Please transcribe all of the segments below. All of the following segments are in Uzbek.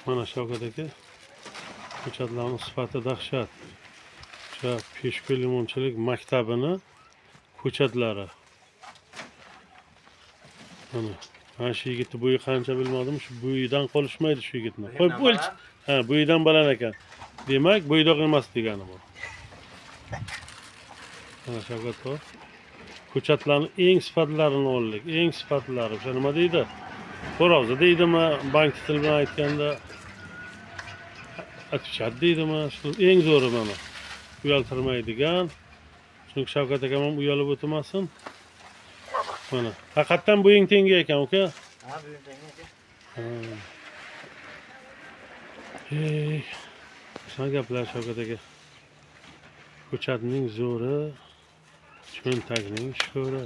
Mana Shavkat aka, ko'chatlarni sifati dahshat. O'sha Peshku limonchilik maktabini ko'chatlari. Mana mana shu yigitni bo'yi qancha bilmadim, shu bo'yidan qolishmaydi shu yigitni. Qo'yib o'lch. Ha, bo'yidan baland ekan. Demak, bo'ydoq emas degani bu. Mana Shavkat aka. Ko'chatlarni eng sifatlarini oldik. Eng sifatlari. O'sha nima deydi? Xo'rozi deydimi, bank tili bilan aytganda atchat deydimi? Shu eng zo'ri mana. Uyaltirmaydigan. Chunki Shavkat akam ham uyalib o'tirmasin. Mana. Haqiqatdan bo'ying tengi ekan, uka. Ha, bo'yim tengi aka. Ha. Ey, shunaqa gaplar Shavkat aka. Ko'chatning zo'ri, cho'ntakning sho'ri.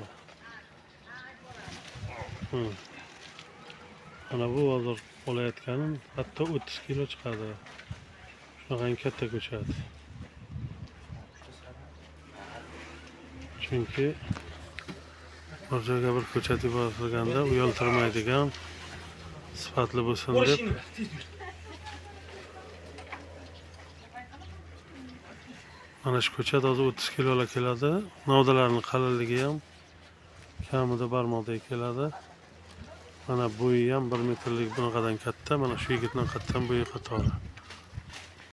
Mana bu hozir olayotganim hatto 30 kilo chiqadi. Shunaqangi katta ko'chat. Chunki bir joyga bir ko'chat yuborilganda uyaltirmaydigan sifatli bo'lsin deb mana shu ko'chat hozir 30 kilolar keladi. Novdalarining qalinligi ham kamida barmoqdek keladi. Mana bo'yi ham 1 metrlik bunaqadan katta. Mana shu yigitning qatdan bo'yi qatori.